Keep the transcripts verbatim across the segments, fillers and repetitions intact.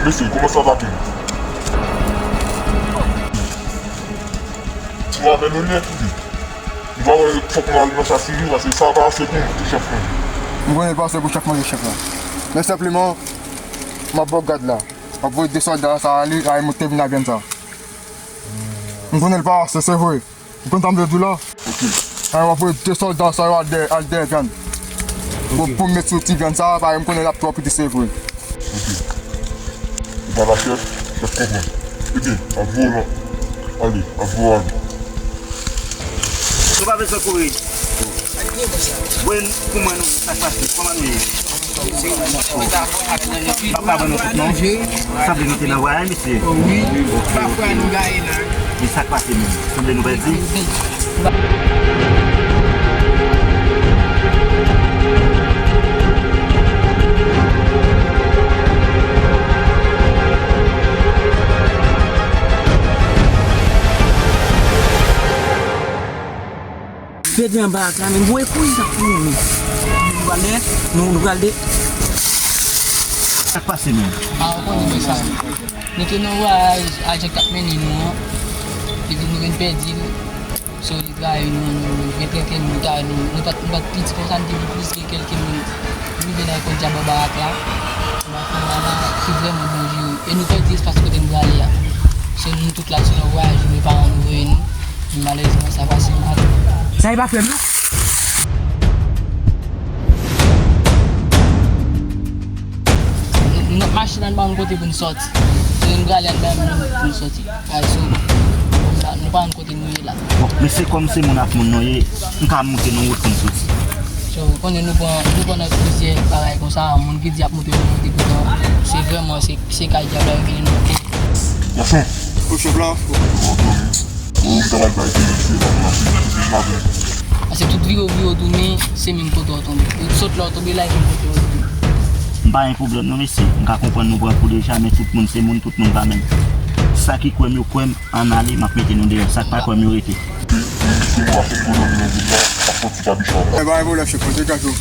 Mesye, kòman sa va tou? Ti mwen avè nou li, epi nou pa wè fòk nou al nan sa sou nou, paske sa pa ase pou, pou chèf mwen. M konnen l pa ase pou chèf mwen, chèf la. Men senpleman, m ap ba w gad la. M ap voye de sòlda sa ale, ale monte vin avyann sa. M konnen l pa ase, se vre. Ou konn sa m vle di w la? Ok. Ay, w ap voye de sòlda sa yo al dèyè, al dèyè vyann. Pou, ok, pou m met sou ti vyann sa, paske m konnen l ap twò piti, se vre. Ok. Ou pa la chèf, chèf konprann. Ebyen, ap voye w nan. Ale, ap voye w ale. Ou pa bezwen kouri. Voye pou mwen non, sa k pase. Kòman nou ye? Papa ban nou tout non. Sanble nou te nan vwayaj, mesye. Wi. Ok, ok. E sa k pase menm? Sanble nou pèdi? Pèdi anba ak la menm. Voye kouri sa pou nou menm. Nou pral de, nou, nou pral de. Sa k pase menm? A, ou konnen mesye. Nou te nan vwayaj, ajan k t ap mennen nou an. Epi nou vin pèdi l. So, li trayi nou, nou, nou gen kèlke moun, nou ta, nou, nou pa t, nou pa t piti konsa, nou te gen plis gen kèlke moun. Nou rive nan ekòl Djab anba ak la. Nan fè la, se vrèman danjere. E nou pèdi espas kote nou prale a. Se nou tout la, se nan vwayaj, nou, paran nou voye nou. Men malerezman, sa pase mal. Sa e pa frè m, non? Nou, nou nan machin, nou pa konn kote pou nou sòti. Se nou prale, nou pa konn kote pou nou sòti. Ay, so, nou pa, nou pa konn kote nou ye la. Bon, mesye, kòm se moun ak moun nou ye, m ka montre nou wout pou n soti. So, ou konnen nou pran, nou pran nan plizyè bagay konsa, moun ki di ap monte, nou monte, poutan, se vrèman, se, se kay dyab la yo mennen nou monte. Gason. Ou chèf la? Ou ta pral bay kè, se pa pou mache, se pa pou mache. Paske tout vire w vire w tounen, se menm kote w tonbe. Ou sot la w tonbe la, e menm kote w tonbe. M pa gen pwoblèm non, mesye. M ka konprann nou pran kou deja, men tout moun se moun, tout moun pa menm. Sa ki kwè m yo kwè m, ann ale, m ap mete nou deyò. Sa k pa kwè m yo rete. Misye nou ap fè pwoblèm nan vil la, ap fè ti kabichon. E pa gen pwoblèm, chèf, poze kado.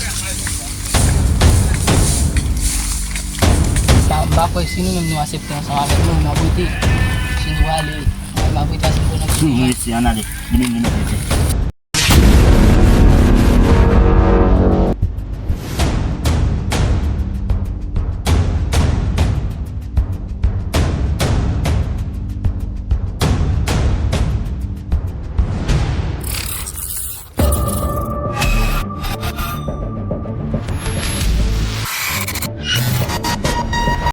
M pa, m pa kwè si nou menm nou aksepte ansanm avèk nou, m ap rete. Si nou ale, m ap rete, si nou pran nan... Sou nou, mesye, ann ale. Li menm li mèt rete.